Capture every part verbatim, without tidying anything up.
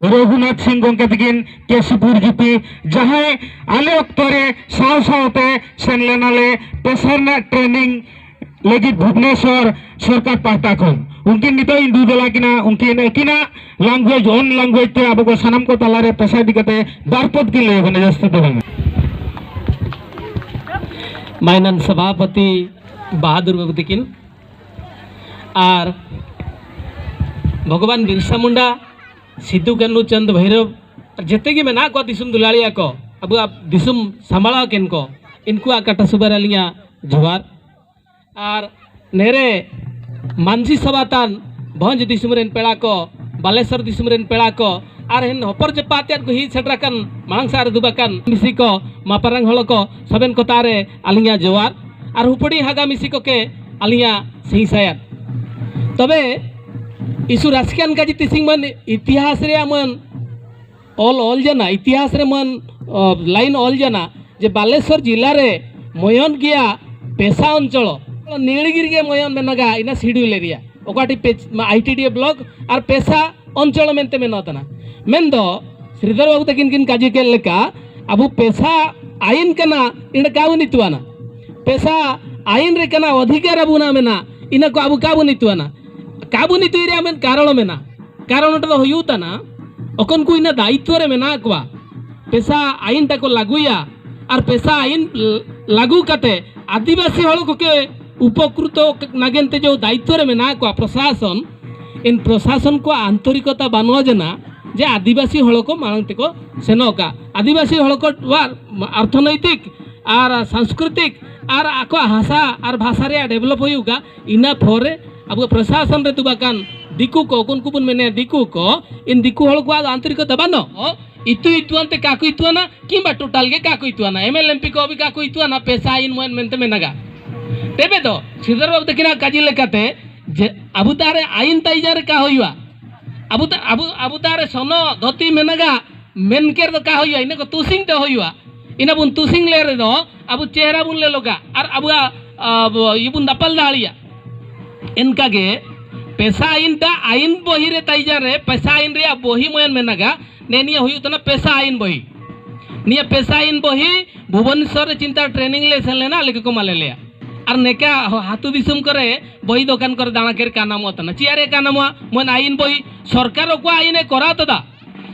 ᱨᱚᱜᱷᱩᱱᱟᱛᱷ ᱥᱤᱝ ᱜᱚᱢᱠᱮ ᱛᱟᱹᱠᱤᱱ ᱠᱮᱥᱤᱯᱩᱨ ᱡᱤᱯᱤ, ᱡᱟᱦᱟᱸᱭ ᱟᱞᱮ ᱚᱠᱛᱚ ᱨᱮ ᱥᱟᱶ ᱥᱟᱶᱛᱮ ᱥᱮᱱ ᱞᱮᱱᱟᱞᱮ ᱯᱮᱥᱟ ᱨᱮᱱᱟᱜ ᱴᱨᱮᱱᱤᱝ ᱞᱟᱹᱜᱤᱫ ᱵᱷᱩᱵᱽᱱᱮᱥᱚᱨ ᱥᱚᱨᱠᱟᱨ ᱯᱟᱦᱴᱟ ᱠᱷᱚᱱ᱾ ᱩᱱᱠᱤᱱ ᱱᱤᱛᱚᱜ ᱤᱧ ᱫᱩ ᱫᱮᱞᱟ ᱠᱤᱱᱟ, ᱩᱱᱠᱤᱱ ᱟᱹᱠᱤᱱᱟᱜ ᱞᱟᱝᱜᱩᱭᱮᱡᱽ, ᱚᱱ ᱞᱟᱝᱜᱩᱭᱮᱡᱽ ᱛᱮ ᱟᱵᱚ ᱠᱚ ᱥᱟᱱᱟᱢ ᱠᱚ ᱛᱟᱞᱟᱨᱮ ᱯᱮᱥᱟ ᱤᱫᱤ ᱠᱟᱛᱮ ᱵᱟᱨ ᱯᱚᱫ ᱠᱤᱱ ᱞᱟᱹᱭ ᱟᱵᱚᱱᱟ, ᱡᱟᱹᱥᱛᱤ ᱫᱚ ᱵᱟᱝ᱾ ᱢᱟᱱᱟᱱ ᱥᱚᱵᱷᱟᱯᱚᱛᱤ ᱵᱟᱦᱟᱫᱩᱨ ᱵᱟᱹᱵᱩ ᱛᱟᱹᱠᱤᱱ ᱟᱨ ᱵᱷᱚᱜᱚᱵᱟᱱ ᱵᱤᱨᱥᱟ ᱢᱩᱱᱰᱟ, ᱥᱤᱫᱩ ᱠᱟᱹᱱᱦᱩ, ᱪᱟᱸᱫᱽ ᱵᱷᱟᱭᱨᱚᱵ, ᱟᱨ ᱡᱮᱛᱮ ᱜᱮ ᱢᱮᱱᱟᱜ ᱠᱚᱣᱟ ᱫᱤᱥᱚᱢ ᱫᱩᱞᱟᱹᱲᱤᱭᱟᱹ ᱠᱚ, ᱟᱵᱚᱣᱟᱜ ᱫᱤᱥᱚᱢ ᱥᱟᱢᱵᱲᱟᱣ ᱠᱤᱱ ᱠᱚ, ᱤᱱᱠᱩᱣᱟᱜ ᱠᱟᱴᱟ ᱥᱩᱵᱟᱨ ᱟᱹᱞᱤᱧᱟᱜ ᱡᱚᱦᱟᱨ᱾ ᱟᱨ ᱱᱮᱨᱮ ᱢᱟᱹᱡᱷᱤ ᱥᱚᱵᱷᱟ ᱛᱟᱱ ᱵᱷᱚᱸᱡᱽ ᱫᱤᱥᱚᱢ ᱨᱮᱱ ᱯᱮᱲᱟ ᱠᱚ, ᱵᱟᱞᱮᱥᱚᱨ ᱫᱤᱥᱚᱢ ᱨᱮᱱ ᱯᱮᱲᱟ ᱠᱚ, ᱟᱨ ᱦᱮᱱ ᱦᱚᱯᱚᱨ ᱡᱟᱯᱟᱜ ᱛᱮᱫ ᱠᱚ ᱦᱮᱡ ᱥᱮᱴᱮᱨ ᱟᱠᱟᱱ ᱢᱟᱲᱟᱝ ᱥᱮᱫ ᱨᱮ ᱫᱩᱵ ᱟᱠᱟᱱ ᱢᱤᱥᱤ ᱠᱚ, ᱢᱟᱯᱟᱨᱟᱝ ᱦᱚᱲ ᱠᱚ, ᱥᱚᱵᱮᱱ ᱠᱚ ᱛᱟᱨᱮ ᱟᱹᱞᱤᱧᱟᱜ ᱡᱚᱦᱟᱨ᱾ ᱟᱨ ᱦᱩᱯᱲᱤ ᱦᱟᱜᱟ ᱢᱤᱥᱤ ᱠᱚ ᱠᱮ ᱟᱹᱞᱤᱧᱟᱜ ᱥᱤᱧ ᱥᱟᱭᱟᱫ᱾ ᱛᱚᱵᱮ ᱤᱥᱩ ᱨᱟᱥᱠᱟᱱ ᱠᱟᱡᱤ ᱛᱤᱥᱤᱝ ᱢᱟᱱ ᱤᱛᱤᱦᱟᱥ ᱨᱮᱭᱟᱜ ᱢᱟᱱ ᱚᱞ ᱚᱞ ᱡᱟᱱᱟ, ᱤᱛᱤᱦᱟᱥ ᱨᱮ ᱢᱟᱱ, ᱚ, ᱞᱟᱭᱤᱱ ᱚᱞ ᱡᱟᱱᱟ ᱡᱮ ᱵᱟᱞᱮᱥᱚᱨ ᱡᱤᱞᱟ ᱨᱮ ᱢᱚᱭᱚᱱ ᱜᱮᱭᱟ ᱯᱮᱥᱟ ᱚᱧᱪᱚᱞ, ᱱᱤᱲᱜᱤᱨ ᱜᱮ ᱢᱚᱭᱚᱱ ᱢᱮᱱᱟᱜᱟ ᱤᱱᱟ ᱥᱤᱰᱩᱞ ᱮᱨᱤᱭᱟ, ᱚᱠᱟᱴᱤ ᱯᱮ-, ᱢᱟ-, I T D A block ᱟᱨ ᱯᱮᱥᱟ ᱚᱧᱪᱚᱞ ᱢᱮᱱᱛᱮ ᱢᱮᱱᱚᱜ ᱛᱟᱱᱟ᱾ ᱢᱮᱱᱫᱚ ᱥᱨᱤᱫᱷᱚᱨ ᱵᱟᱹᱵᱩ ᱛᱟᱹᱠᱤᱱ ᱠᱤᱱ ᱠᱟᱡᱮ ᱠᱮᱫ ᱞᱮᱠᱟ, ᱟᱵᱚ ᱯᱮᱥᱟ ᱟᱭᱤᱱ ᱠᱟᱱᱟ, ᱤᱱᱟ ᱠᱟᱵᱚ ᱱᱤᱛᱩᱟᱱᱟ᱾ ᱯᱮᱥᱟ ᱟᱭᱤᱱ ᱨᱮ ᱠᱟᱱᱟ, ᱚᱫᱷᱤᱠᱟᱨ ᱟᱵᱚᱱᱟ ᱢᱮᱱᱟ, ᱤᱱᱟ ᱠᱚ ᱟᱵᱚ ᱠᱟᱵᱚ ᱱᱤᱛᱩᱟᱱᱟ᱾ ᱠᱟᱵᱚ ᱱᱤᱛᱩᱭ ᱨᱮᱭᱟᱜ ᱢᱮᱱ ᱠᱟᱨᱚᱱ ᱢᱮᱱᱟ᱾ ᱠᱟᱨᱚᱱ ᱚᱸᱰᱮ ᱫᱚ ᱦᱩᱭᱩᱜ ᱠᱟᱱᱟ, ᱚᱠᱚᱱ ᱠᱚ ᱤᱱᱟ ᱫᱟᱭᱤᱛᱛᱚ ᱨᱮ ᱢᱮᱱᱟᱜ ᱠᱚᱣᱟ, ᱯᱮᱥᱟ ᱟᱭᱤᱱ ᱛᱟᱠᱚ ᱞᱟᱹᱜᱩᱭᱟ, ᱟᱨ ᱯᱮᱥᱟ ᱟᱭᱤᱱ ᱞᱟᱹᱜᱩ ᱠᱟᱛᱮ ᱟᱹᱫᱤᱵᱟᱹᱥᱤ ᱦᱚᱲ ᱠᱚᱠᱮ ᱩᱯᱚᱠᱨᱩᱛᱚ ᱱᱟᱜᱮᱱ ᱛᱮ ᱡᱮ ᱫᱟᱭᱤᱛᱛᱚ ᱨᱮ ᱢᱮᱱᱟᱜ ᱠᱚᱣᱟ ᱯᱨᱚᱥᱟᱥᱚᱱ, ᱤᱱ ᱯᱨᱚᱥᱟᱥᱚᱱ ᱠᱚᱣᱟᱜ ᱟᱱᱛᱚᱨᱤᱠᱚᱛᱟ ᱵᱟᱹᱱᱩᱜᱼᱟ ᱡᱮ ᱱᱟ, ᱡᱮ ᱟᱹᱫᱤᱵᱟᱹᱥᱤ ᱦᱚᱲ ᱠᱚ ᱢᱟᱲᱟᱝ ᱛᱮᱠᱚ ᱥᱮᱱᱚᱜ ᱠᱟ᱾ ᱟᱹᱫᱤᱵᱟᱹᱥᱤ ᱦᱚᱲ ᱠᱚᱣᱟᱜ ᱟᱨᱛᱷᱚᱱᱳᱭᱛᱤᱠ ᱟᱨ ᱥᱟᱝᱥᱠᱨᱤᱛᱤᱠ ᱟᱨ ᱟᱠᱚᱣᱟᱜ ᱦᱟᱥᱟ ᱟᱨ ᱵᱷᱟᱥᱟ ᱨᱮᱭᱟᱜ ᱰᱮᱵᱷᱞᱚᱯ ᱦᱩᱭᱩᱜ ᱠᱟ, ᱤᱱᱟ ᱯᱚᱨᱮ ᱟᱵᱚ ᱯᱨᱚᱥᱟᱥᱚᱱ ᱨᱮ ᱫᱩᱵ ᱟᱠᱟᱱ ᱫᱤᱠᱩ ᱠᱚ, ᱩᱱᱠᱩ ᱵᱚᱱ ᱢᱮᱱᱮᱭᱟ ᱫᱤᱠᱩ ᱠᱚ, ᱤᱱ ᱫᱤᱠᱩ ᱦᱚᱲ ᱠᱚᱣᱟᱜ ᱟᱱᱛᱚᱨᱤᱠᱚᱛᱟ ᱵᱟᱹᱱᱩᱜ, ᱤᱛᱩ ᱤᱛᱩᱣᱟᱱ ᱛᱮ ᱠᱟᱠᱚ ᱤᱛᱩᱣᱟᱱᱟ, ᱠᱤᱝᱵᱟ ᱴᱳᱴᱟᱞ ᱜᱮ ᱠᱟᱠᱚ ᱤᱛᱩᱣᱟᱱᱟ, ᱮᱢ ᱮᱞ ᱮᱢ ᱯᱤ ᱠᱚ ᱟᱵᱤ ᱠᱟᱠᱚ ᱤᱛᱩᱣᱟᱱᱟ, ᱯᱮᱥᱟ ᱟᱭᱤᱱ ᱢᱚᱭᱮᱱ ᱢᱮᱱᱛᱮ ᱢᱮᱱᱟᱜᱟ᱾ ᱛᱮᱵᱮ ᱫᱚ ᱥᱨᱤᱫᱷᱚᱨ ᱵᱟᱹᱵᱩ ᱛᱟᱹᱠᱤᱱᱟᱜ ᱠᱟᱡᱤ ᱞᱮᱠᱟᱛᱮ ᱡᱮ ᱟᱵᱚ ᱛᱟᱦᱟᱨᱮ ᱟᱭᱤᱱ ᱛᱟᱭᱡᱟ ᱨᱮ ᱠᱟ ᱦᱩᱭᱩᱜᱼᱟ, ᱟᱵᱚ ᱛᱟ-, ᱟᱵᱚ, ᱟᱵᱚ ᱛᱟᱦᱟᱨᱮ ᱥᱚᱱᱚ ᱫᱷᱚᱛᱤ ᱢᱮᱱᱟᱜᱟ, ᱢᱮᱱᱠᱮᱨ ᱫᱚ ᱠᱟ ᱦᱩᱭᱩᱜᱼᱟ, ᱤᱱᱟᱹ ᱠᱚ ᱛᱩᱥᱤᱝ ᱛᱮ ᱦᱩᱭᱩᱜᱼᱟ᱾ ᱤᱱᱟᱹ ᱵᱚᱱ ᱛᱩᱥᱤᱝ ᱞᱮ ᱨᱮᱫᱚ ᱟᱵᱚ ᱪᱮᱦᱨᱟ ᱵᱚᱱ ᱞᱮᱞᱚᱜᱟ ᱟᱨ ᱟᱵᱚᱣᱟᱜ, ᱟᱵᱚ ᱤᱭᱟᱹ ᱵᱚᱱ ᱫᱟᱯᱟᱞ ᱫᱟᱲᱮᱭᱟᱜᱼᱟ᱾ ᱮᱱᱠᱟᱜᱮ ᱯᱮᱥᱟ ᱟᱭᱤᱱ ᱫᱟ ᱟᱭᱤᱱ ᱵᱚᱦᱤ ᱨᱮ ᱛᱟᱭᱡᱟᱱ ᱨᱮ ᱯᱮᱥᱟ ᱟᱭᱤᱱ ᱨᱮᱭᱟᱜ ᱵᱚᱦᱤ ᱢᱚᱭᱚᱱ ᱢᱮᱱᱟᱜᱟ᱾ ᱱᱮ ᱱᱤᱭᱟᱹ ᱦᱩᱭᱩᱜ ᱛᱟᱱᱟ ᱯᱮᱥᱟ ᱟᱭᱤᱱ ᱵᱚᱦᱤ᱾ ᱱᱤᱭᱟᱹ ᱯᱮᱥᱟ ᱟᱭᱤᱱ ᱵᱚᱦᱤ ᱵᱷᱩᱵᱚᱱᱮᱥᱚᱨ ᱨᱮ ᱪᱤᱱᱛᱟ ᱴᱨᱮᱱᱤᱝ ᱞᱮ ᱥᱮᱱ ᱞᱮᱱᱟ, ᱟᱞᱮ ᱠᱚᱠᱚ ᱢᱟᱞᱮ ᱞᱮᱭᱟ᱾ ᱟᱨ ᱱᱮᱠᱟ ᱦᱟᱛᱩ ᱫᱤᱥᱚᱢ ᱠᱚᱨᱮ ᱵᱚᱦᱤ ᱫᱚᱠᱟᱱ ᱠᱚᱨᱮ ᱫᱟᱬᱟ ᱠᱮᱨ ᱠᱟᱱᱟᱢᱚᱜ ᱛᱟᱱᱟ᱾ ᱪᱮᱫ ᱨᱮ ᱠᱟᱱᱟᱢᱚᱜᱼᱟ? ᱢᱚᱭᱚᱱ ᱟᱭᱤᱱ ᱵᱚᱦᱤ, ᱥᱚᱨᱠᱟᱨ ᱚᱠᱚᱭ ᱟᱭᱤᱱ ᱮ ᱠᱚᱨᱟᱣ ᱛᱟᱫᱟ,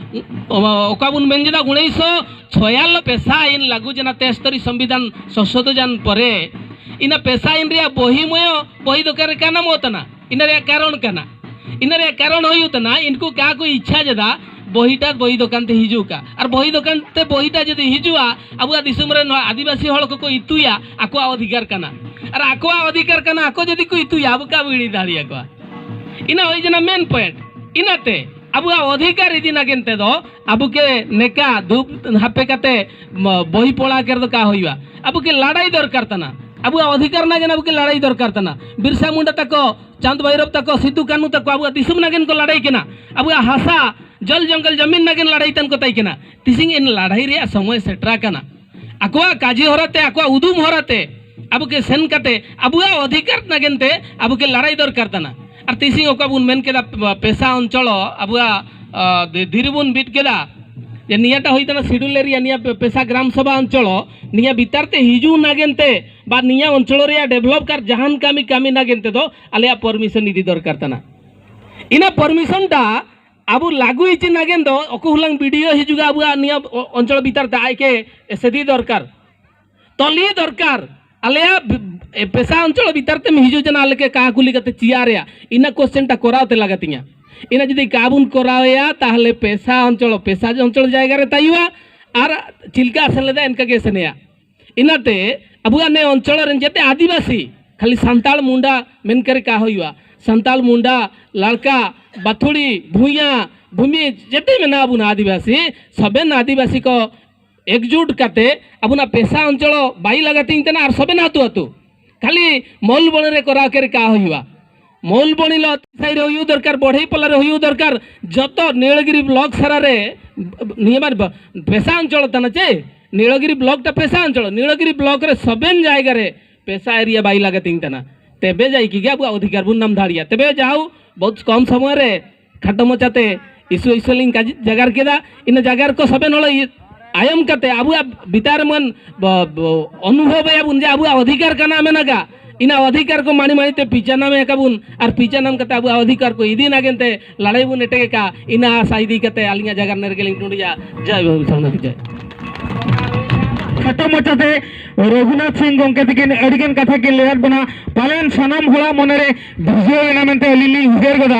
ᱚᱠᱟ ᱵᱚᱱ ᱢᱮᱱ ᱡᱮᱫᱟ ᱩᱱᱤᱥᱥᱚ ᱪᱷᱚᱭᱟᱞᱞᱚ ᱯᱮᱥᱟ ᱟᱭᱤᱱ ᱞᱟᱹᱜᱩ ᱡᱮᱱᱟ ᱛᱮᱥᱛᱚᱨᱤ ᱥᱚᱝᱵᱤᱫᱷᱟᱱ ᱥᱚᱝᱥᱳᱫᱷᱚᱱ ᱯᱚᱨᱮ, ᱤᱱᱟ ᱯᱮᱥᱟ ᱟᱭᱤᱱ ᱨᱮᱭᱟᱜ ᱵᱚᱦᱤ ᱢᱚᱭᱚ ᱵᱚᱦᱤ ᱫᱚᱠᱟᱱ ᱨᱮ ᱠᱟᱱᱟᱢᱚᱜ ᱛᱟᱱᱟ᱾ ᱤᱱᱟ ᱨᱮᱭᱟᱜ ᱠᱟᱨᱚᱱ ᱠᱟᱱᱟ, ᱤᱱᱟ ᱨᱮᱭᱟᱜ ᱠᱟᱨᱚᱱ ᱦᱩᱭᱩᱜ ᱛᱟᱱᱟ ᱤᱱᱠᱩ ᱠᱟ ᱠᱚ ᱤᱪᱪᱷᱟ ᱡᱮᱫᱟ ᱵᱚᱦᱤᱴᱟ ᱵᱚᱦᱤ ᱫᱚᱠᱟᱱ ᱛᱮ ᱦᱤᱡᱩᱜ ᱠᱟ᱾ ᱟᱨ ᱵᱚᱦᱤ ᱫᱚᱠᱟᱱ ᱛᱮ ᱵᱚᱦᱤᱴᱟ ᱡᱩᱫᱤ ᱦᱤᱡᱩᱜᱼᱟ, ᱟᱵᱚᱣᱟᱜ ᱫᱤᱥᱚᱢ ᱨᱮ ᱱᱚᱣᱟ ᱟᱹᱫᱤᱵᱟᱹᱥᱤ ᱦᱚᱲ ᱠᱚᱠᱚ ᱤᱛᱩᱭᱟ, ᱟᱠᱚᱣᱟᱜ ᱚᱫᱷᱤᱠᱟᱨ ᱠᱟᱱᱟ᱾ ᱟᱨ ᱟᱠᱚᱣᱟᱜ ᱚᱫᱷᱤᱠᱟᱨ ᱠᱟᱱᱟ, ᱟᱠᱚ ᱡᱩᱫᱤ ᱠᱚ ᱤᱛᱩᱭᱟ, ᱟᱵᱚ ᱠᱟ ᱵᱚ ᱤᱲᱤ ᱫᱟᱲᱮᱭᱟᱠᱚᱣᱟ? ᱤᱱᱟ ᱦᱩᱭ ᱡᱮᱱᱟ ᱢᱮᱱ ᱯᱚᱭᱮᱱᱴ᱾ ᱤᱱᱟᱛᱮ ᱟᱵᱚᱣᱟᱜ ᱚᱫᱷᱤᱠᱟᱨ ᱤᱫᱤ ᱱᱟᱜᱮᱱ ᱛᱮᱫᱚ ᱟᱵᱚ ᱠᱮ ᱱᱮᱠᱟ ᱫᱩᱯ ᱦᱟᱯᱮ ᱠᱟᱛᱮ ᱵᱚᱦᱤ ᱯᱚᱲᱟ ᱠᱮᱨ ᱫᱚ ᱠᱟ ᱦᱩᱭᱩᱜᱼᱟ? ᱟᱵᱚ ᱠᱮ ᱞᱟᱲᱟᱭ ᱫᱚᱨᱠᱟᱨ ᱛᱟᱱᱟ᱾ ᱟᱵᱚᱣᱟᱜ ᱚᱫᱷᱤᱠᱟᱨ ᱱᱟᱜᱮᱱ ᱟᱵᱚ ᱠᱮ ᱞᱟᱲᱟᱭ ᱫᱚᱨᱠᱟᱨ ᱛᱟᱱᱟ᱾ ᱵᱤᱨᱥᱟ ᱢᱩᱱᱰᱟ ᱛᱟᱠᱚ, ᱪᱟᱸᱫ ᱵᱷᱟᱭᱨᱚᱵ ᱛᱟᱠᱚ, ᱥᱤᱫᱩ ᱠᱟᱹᱱᱩ ᱛᱟᱠᱚ ᱟᱵᱚᱣᱟᱜ ᱫᱤᱥᱚᱢ ᱱᱟᱜᱮᱱ ᱠᱚ ᱞᱟᱲᱟᱭ ᱠᱟᱱᱟ᱾ ᱟᱵᱚᱣᱟᱜ ᱦᱟᱥᱟ, ᱡᱚᱞ ᱡᱚᱝᱜᱚᱞ ᱡᱟᱢᱤᱱ ᱱᱟᱜᱮᱱ ᱞᱟᱲᱟᱭ ᱛᱟᱱ ᱠᱚ ᱛᱟᱭ ᱠᱟᱱᱟ᱾ ᱛᱤᱥᱤᱝ ᱮᱱ ᱞᱟᱲᱟᱭ ᱨᱮᱭᱟᱜ ᱥᱚᱢᱚᱭ ᱥᱮᱴᱨᱟ ᱠᱟᱱᱟ᱾ ᱟᱠᱚᱣᱟᱜ ᱠᱟᱡᱮ ᱦᱚᱨᱟᱛᱮ, ᱟᱠᱚᱣᱟᱜ ᱩᱫᱩᱢ ᱦᱚᱨᱟᱛᱮ ᱟᱵᱚ ᱠᱮ ᱥᱮᱱ ᱠᱟᱛᱮ ᱟᱵᱚᱣᱟᱜ ᱚᱫᱷᱤᱠᱟᱨ ᱱᱟᱜᱮᱱ ᱛᱮ ᱟᱵᱚ ᱠᱮ ᱞᱟᱲᱟᱭ ᱫᱚᱨᱠᱟᱨ ᱛᱟᱱᱟ᱾ ᱟᱨ ᱛᱤᱥᱤᱝ ᱚᱠᱟ ᱵᱚᱱ ᱢᱮᱱ ᱠᱮᱫᱟ ᱯᱮᱥᱟ ᱚᱧᱪᱚᱞ ᱟᱵᱚᱣᱟᱜ ᱫᱷᱤᱨᱤ ᱵᱚᱱ ᱵᱤᱫ ᱠᱮᱫᱟ, ᱡᱮ ᱱᱤᱭᱟᱹᱴᱟ ᱦᱩᱭ ᱛᱟᱱᱟ ᱥᱤᱰᱩᱞ ᱮᱨᱤᱭᱟ, ᱱᱤᱭᱟᱹ ᱯᱮᱥᱟ ᱜᱨᱟᱢ ᱥᱚᱵᱷᱟ ᱚᱧᱪᱚᱞ, ᱱᱤᱭᱟᱹ ᱵᱤᱛᱟᱨ ᱛᱮ ᱦᱤᱡᱩᱜ ᱱᱟᱜᱮᱱ ᱛᱮ ᱵᱟ ᱱᱤᱭᱟᱹ ᱚᱧᱪᱚᱞ ᱨᱮᱭᱟᱜ ᱰᱮᱵᱷᱞᱚᱯ ᱠᱟᱨ ᱡᱟᱦᱟᱱ ᱠᱟᱹᱢᱤ ᱠᱟᱹᱢᱤ ᱱᱟᱜᱮᱱ ᱛᱮᱫᱚ ᱟᱞᱮᱭᱟᱜ ᱯᱟᱨᱢᱤᱥᱚᱱ ᱤᱫᱤ ᱫᱚᱨᱠᱟᱨ ᱛᱟᱱᱟ᱾ ᱤᱱᱟᱹ ᱯᱟᱨᱢᱤᱥᱚᱱ ᱴᱟ ᱟᱵᱚ ᱞᱟᱹᱜᱩ ᱤᱪᱤ ᱱᱟᱜᱮᱱ ᱫᱚ ᱚᱠᱚ ᱦᱩᱞᱟᱝ ᱵᱤᱰᱤᱭᱳ ᱦᱤᱡᱩᱜᱟ ᱟᱵᱚᱣᱟᱜ ᱱᱤᱭᱟᱹ ᱚ-, ᱚᱧᱪᱚᱞ ᱵᱤᱛᱟᱨ ᱛᱮ ᱟᱭ ᱠᱮ ᱮᱥᱮᱫᱤ ᱫᱚᱨᱠᱟᱨ, ᱛᱚᱞᱤ ᱫᱚᱨᱠᱟᱨ᱾ ᱟᱞᱮᱭᱟᱜ ᱵ-, ᱮ, ᱯᱮᱥᱟ ᱚᱧᱪᱚᱞ ᱵᱤᱛᱟᱨ ᱛᱮᱢ ᱦᱤᱡᱩᱜ ᱡᱟᱱᱟ ᱟᱞᱮ ᱠᱮ ᱠᱟ ᱠᱩᱞᱤ ᱠᱟᱛᱮ ᱪᱤᱭᱟ ᱨᱮᱭᱟᱜ ᱤᱱᱟᱹ ᱠᱚᱥᱪᱮᱱ ᱴᱟ ᱠᱚᱨᱟᱣ ᱛᱮ ᱞᱟᱜᱟ ᱛᱤᱧᱟ᱾ ᱤᱱᱟᱹ ᱡᱩᱫᱤ ᱠᱟ ᱵᱚᱱ ᱠᱚᱨᱟᱣ ᱮᱭᱟ ᱛᱟᱦᱞᱮ ᱯᱮᱥᱟ ᱚᱧᱪᱚᱞ, ᱯᱮᱥᱟ ᱚᱧᱪᱚᱞ ᱡᱟᱭᱜᱟ ᱨᱮ ᱛᱟᱭᱩᱟ ᱟᱨ ᱪᱤᱞᱠᱟ ᱥᱮᱱ ᱞᱮᱫᱟ ᱮᱱᱠᱟ ᱜᱮ ᱥᱮᱱᱮᱭᱟ᱾ ᱤᱱᱟᱛᱮ ᱟᱵᱚᱣᱟᱜ ᱱᱮ ᱚᱧᱪᱚᱞ ᱨᱮᱱ ᱡᱮᱛᱮ ᱟᱹᱫᱤᱵᱟᱹᱥᱤ ᱠᱷᱟᱹᱞᱤ ᱥᱟᱱᱛᱟᱲ ᱢᱩᱱᱰᱟ ᱢᱮᱱ ᱠᱟᱨᱮ ᱠᱟ ᱦᱩᱭᱩᱜᱼᱟ? ᱥᱟᱱᱛᱟᱲ ᱢᱩᱱᱰᱟ, ᱞᱟᱲᱠᱟ, ᱵᱟᱛᱷᱩᱲᱤ, ᱵᱷᱩᱭᱟ, ᱵᱷᱩᱢᱤ ᱡᱮᱛᱮ ᱢᱮᱱᱟᱜ ᱵᱚᱱᱟ ᱟᱹᱫᱤᱵᱟᱹᱥᱤ, ᱥᱚᱵᱮᱱ ᱟᱹᱫᱤᱵᱟᱹᱥᱤ ᱠᱚ ᱮᱠᱡᱩᱴ ᱠᱟᱛᱮ ᱟᱵᱚᱱᱟᱜ ᱯᱮᱥᱟ ᱚᱧᱪᱚᱞ ᱵᱟᱭ ᱞᱟᱜᱟ ᱛᱤᱧ ᱛᱟᱦᱮᱱᱟ ᱟᱨ ᱥᱚᱵᱮᱱ ᱟᱹᱛᱩ ᱟᱹᱛᱩ ᱠᱷᱟᱹᱞᱤ ᱢᱚᱞ ᱵᱚᱲᱮ ᱨᱮ ᱠᱚᱨᱟᱣ ᱠᱮ ᱨᱮ ᱠᱟ ᱦᱩᱭᱩᱜᱼᱟ? ᱢᱚᱞ ᱵᱚᱲᱤ ᱞᱚ ᱥᱟᱭ ᱨᱮ ᱦᱩᱭᱩᱜ ᱫᱚᱨᱠᱟᱨ, ᱵᱚᱲᱦᱤ ᱯᱟᱞᱟ ᱨᱮ ᱦᱩᱭᱩᱜ ᱫᱚᱨᱠᱟᱨ, ᱡᱚᱛᱚ ᱱᱤᱭᱟᱹ ᱜᱤᱨᱤ ᱵᱞᱚᱠ ᱥᱟᱨᱟ ᱨᱮ ᱱᱤᱭᱟᱹ ᱵᱟᱨ ᱵ-, ᱯᱮᱥᱟ ᱚᱧᱪᱚᱞ ᱛᱟᱦᱮᱱᱟ ᱪᱮ? ᱱᱤᱭᱟᱹ ᱜᱤᱨᱤ ᱵᱞᱚᱠ ᱴᱟ ᱯᱮᱥᱟ ᱚᱧᱪᱚᱞ, ᱱᱤᱭᱟᱹ ᱜᱤᱨᱤ ᱵᱞᱚᱠ ᱨᱮ ᱥᱚᱵᱮᱱ ᱡᱟᱭᱜᱟ ᱨᱮ ᱯᱮᱥᱟ ᱮᱨᱤᱭᱟ ᱵᱟᱭ ᱞᱟᱜᱟ ᱛᱤᱧ ᱛᱟᱦᱮᱱᱟ᱾ ᱛᱮᱵᱮ ᱡᱟᱭ ᱠᱤ ᱜᱮ ᱟᱵᱚᱣᱟᱜ ᱚᱫᱷᱤᱠᱟᱨ ᱵᱚᱱ ᱧᱟᱢ ᱫᱟᱲᱮᱭᱟᱜᱼᱟ᱾ ᱛᱮᱵᱮ ᱡᱟᱣ ᱵᱚᱦᱩᱛ ᱠᱚᱢ ᱥᱚᱢᱚᱭ ᱨᱮ ᱠᱷᱟᱴᱚ ᱢᱟᱪᱟᱛᱮ ᱤᱥᱩ ᱤᱥᱩ ᱞᱤᱧ ᱠᱟᱡ-, ᱡᱟᱜᱟᱨ ᱠᱮᱫᱟ᱾ ᱤᱱᱟᱹ ᱡᱟᱜᱟᱨ ᱠᱚ ᱥᱟᱵᱮᱱ ᱦᱚᱲ ᱤᱭᱟᱹ ᱟᱭᱚᱢ ᱠᱟᱛᱮ ᱟᱵᱚᱣᱟᱜ ᱵᱤᱛᱟᱨ ᱢᱟᱱ ᱵᱚ-, ᱵᱚ-, ᱚᱱᱩᱵᱷᱚᱵ ᱮᱭᱟ ᱵᱚᱱ ᱡᱮ ᱟᱵᱚᱣᱟᱜ ᱚᱫᱷᱤᱠᱟᱨ ᱠᱟᱱᱟ ᱢᱮᱱᱟᱜᱟ᱾ ᱤᱱᱟ ᱚᱫᱷᱤᱠᱟᱨ ᱠᱚ ᱢᱟᱹᱱᱤ ᱢᱟᱹᱱᱤ ᱛᱮ ᱯᱤᱪᱟᱱᱟᱢ ᱮ ᱠᱟᱵᱚᱱ ᱟᱨ ᱯᱤᱪᱟᱱᱟᱢ ᱠᱟᱛᱮ ᱟᱵᱚᱣᱟᱜ ᱚᱫᱷᱤᱠᱟᱨ ᱠᱚ ᱤᱫᱤ ᱱᱟᱜᱮᱱ ᱛᱮ ᱞᱟᱲᱟᱭ ᱵᱚᱱ ᱮᱴᱮᱜ ᱮᱠᱟ᱾ ᱤᱱᱟ ᱟᱥᱟ ᱤᱫᱤ ᱠᱟᱛᱮ ᱟᱹᱞᱤᱧᱟᱜ ᱡᱟᱜᱟᱨ ᱱᱮᱨ ᱜᱮᱞᱤᱧ ᱴᱩᱸᱰᱤᱭᱟ᱾ ᱡᱟᱭ ᱵᱟᱵᱟ ᱥᱟᱢᱱᱟ ᱡᱟᱭ᱾ ᱠᱷᱟᱴᱚ ᱢᱟᱪᱟᱛᱮ ᱨᱚᱜᱷᱩᱱᱟᱛᱷ ᱥᱤᱝ ᱜᱚᱢᱠᱮ ᱛᱟᱹᱠᱤᱱ ᱟᱹᱰᱤᱜᱟᱱ ᱠᱟᱛᱷᱟ ᱠᱤᱱ ᱞᱟᱹᱭᱟᱫ ᱵᱚᱱᱟ᱾ ᱯᱟᱞᱮᱱ ᱥᱟᱱᱟᱢ ᱦᱚᱲᱟᱜ ᱢᱚᱱᱮᱨᱮ ᱵᱷᱤᱡᱟᱹᱣ ᱮᱱᱟ ᱢᱮᱱᱛᱮ ᱟᱹᱞᱤᱧ ᱞᱤᱧ ᱩᱭᱦᱟᱹᱨ ᱜᱚᱫᱟ᱾